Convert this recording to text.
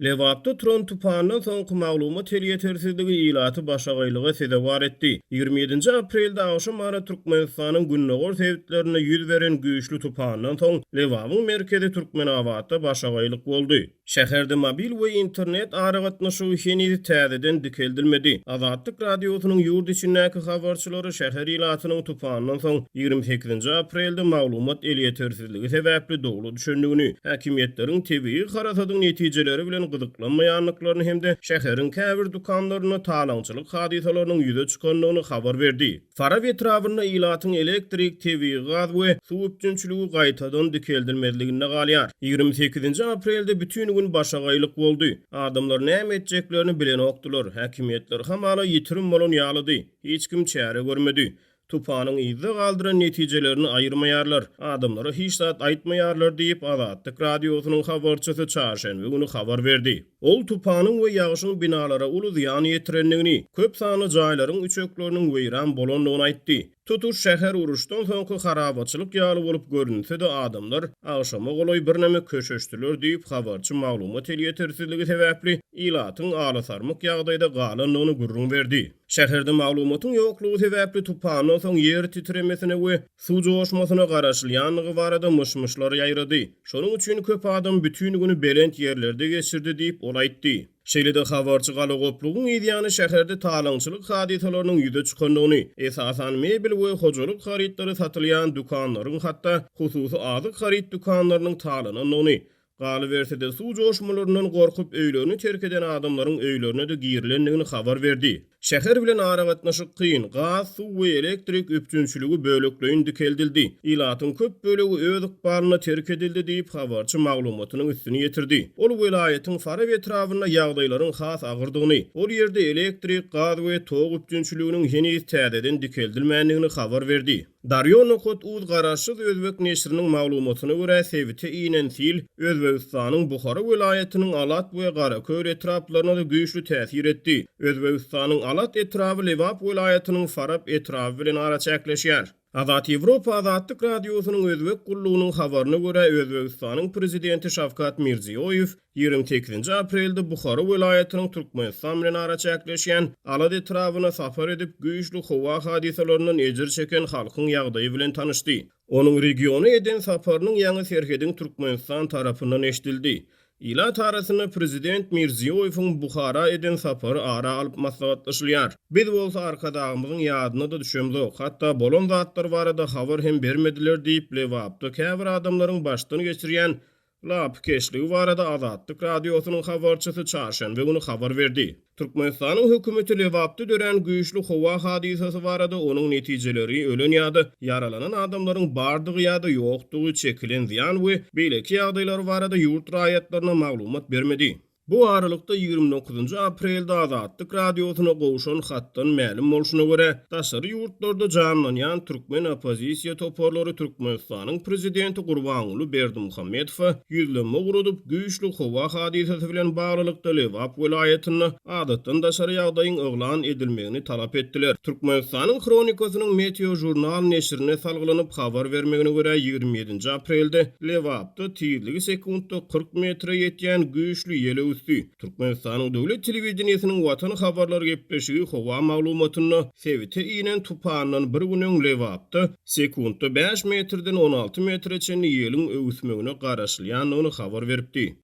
Lebapda turan tupandan soňky maglumat elýetersizligi ilaty başagaýlyga sezewar etdi. 27-nji aprelde agşam ara Türkmenistanyň gündogar sebitlerinde ýüz beren güýçli tupandan soň, Lebabyň merkezi Türkmenabatda başagaýlyk boldy. Şäherde mobil we internet aragatnaşygy heniz täzeden dikeldilmedi. Azatlyk Radiosynyň ýurt içindäki habarçylary şäher ilatynyň tupandan soň 28-nji aprelde maglumat elýetersizligi sebäpli dowla düşendigini, häkimiýetleriň tebigy harasadyň netijeleri bilen gyzyklanmaýandyklaryny hem-de şäheriň käbir dükanlarynda talaňçylyk hadysalarynyň ýüze çykandygyny habar berdi. Farap etrabynda ilatyň elektrik, tebigy gaz we suw üpjünçiligi gaýtadan dikeldilmezliginde galýar. 28-nji aprelde bütin gün başagaýlyk boldy. Adamlar näme etjeklerini bilenokdylar. Häkimiýetler hamala ýitirim bolan ýalydy. Hiç kim çäre görmedi. Tupanyň yzda galdyran netijelerini aýyrmaýarlar, adamlara hiç zat aýtmaýarlar diýip, Azatlyk Radiosynyň habarçysy çarşenbe güni habar berdi. Ol tupanyň we ýagşyň binalara uly zyýan ýetirendigini, köp sanly jaýlaryň üçekleriniň weýran bolandygyny aýtdy. Tutuş şäher uruşdan soňky harabaçylyk ýaly bolup görünse-de, adamlar agşama golaý birneme köşeşdiler diýip, habarçy maglumat elýetersizligi sebäpli ilatyň alasarmyk ýagdaýda galandygyny gürrüň berdi. Şäherde maglumatyň ýoklugy sebäpli tupandan soň ýer titremesine we suw joşmasyna garaşylýandygy barada myş-myşlar ýaýrady. Şonuň üçin köp adam bütin güni belent ýerlerde geçirdi diýip, ol aýtdy. Şeýle-de habarçy galagoplugyň yzýany şäherde talaňçylyk hadysalarynyň ýüze çykandygyny, esasan mebel we hojalyk harytlary satylýan dükanlaryň hatda hususy azyk haryt dükanlarynyň talanandygyny, Galyberse-de, suw joşmalaryndan gorkup, öýlerini terk eden adamlaryň öýlerine-de girilendigini habar berdi. Şäher bilen aragatnaşyk kyn, gaz, suw we elektrik üpjünçiligi bölekleýin dikeldildi. Ilatyň köp bölegi öz ykbalyna terk edildi diýip, habarçy maglumatynyň üstüni ýetirdi. Ol welaýatyň Farap etrabynda ýagdaýlaryň has agyrdygyny, ol ýerde elektrik, gaz we tok üpjünçiliginiň heniz täzeden dikeldilmändigini habar berdi. Daryo nokat uz garaşsyz özbek neşiriniň maglumatyna görä, sebite inen sil Özbegistanyň Buhara welaýatynyň Alat we Garaköl etraplaryna-da güýçli täsir etdi. Özbegistanyň Alat etraby Lebap welaýatynyň Farap etraby bilen araçäkleşýär. Azat Ýewropa Azatlyk Radiosynyň Özbek gullugynyň habaryna görä, Özbegistanyň Prezidenti Şawkat Mirziýoýew 28-nji aprelde Buhara welaýatynyň Türkmenistan bilen araçäkleşýän Alat etrabyna sapar edip, güýçli howa hadysalaryndan ejir çeken halkyň ýagdaýy bilen tanyşdy. Onuň regiona eden saparynyň ýaňy serhediň Türkmenistan tarapyndan eşidildi. Ilat arasynda prezident Mirziýoýewiň Buhara eden sapary ara alyp maslahatlaşylýar. Biz bolsa Arkadagymyzyň ýadyna-da düşemzok, hatda bolan zatlar barada habar hem bermediler diýip, Lebapda käbir adamlaryň başdan geçirýän Lapykeçligi barada Azatlyk Radiosynyň habarçysy çarşenbe güni habar berdi. Türkmenistanyň hökümeti Lebapda dörän güýçli howa hadysasy barada onuň netijeleri, ölen ýa-da ýaralanan adamlaryň bardygy ýa-da ýokdugy, çekilen zyýan we beýleki ýagdaýlar barada ýurt raýatlaryna maglumat bermedi. Bu aralykda, 29-njy aprelde Azatlyk Radiosyna gowşan hatdan mälim bolşuna görä, daşary ýurtlarda janlanýan türkmen oppozisiýa toparlary Türkmenistanyň prezidenti Gurbanguly Berdimuhamedowa ýüzlenme ugradyp, güýçli howa hadysasy bilen baglylykda Lebap welaýatynda adatdan daşary ýagdaýyň yglan edilmegini talap etdiler. Türkmenistanyň Hronikasynyň Meteožurnal neşirine salgylanyp habar bermegine görä, 27-nji aprelde Lebapda tizligi sekuntda 40 metre ýetýän güýçli ýel öwüsdi. Türkmenistanyň döwlet telewideniýesiniň Watan habarlar gepleşigi howa maglumatynda sebite inen tupandan bir gün öň Lebapda sekuntda bäş metrden 16 metre çenli ýeliň öwüsmegine garaşylýandygyny habar beripdi.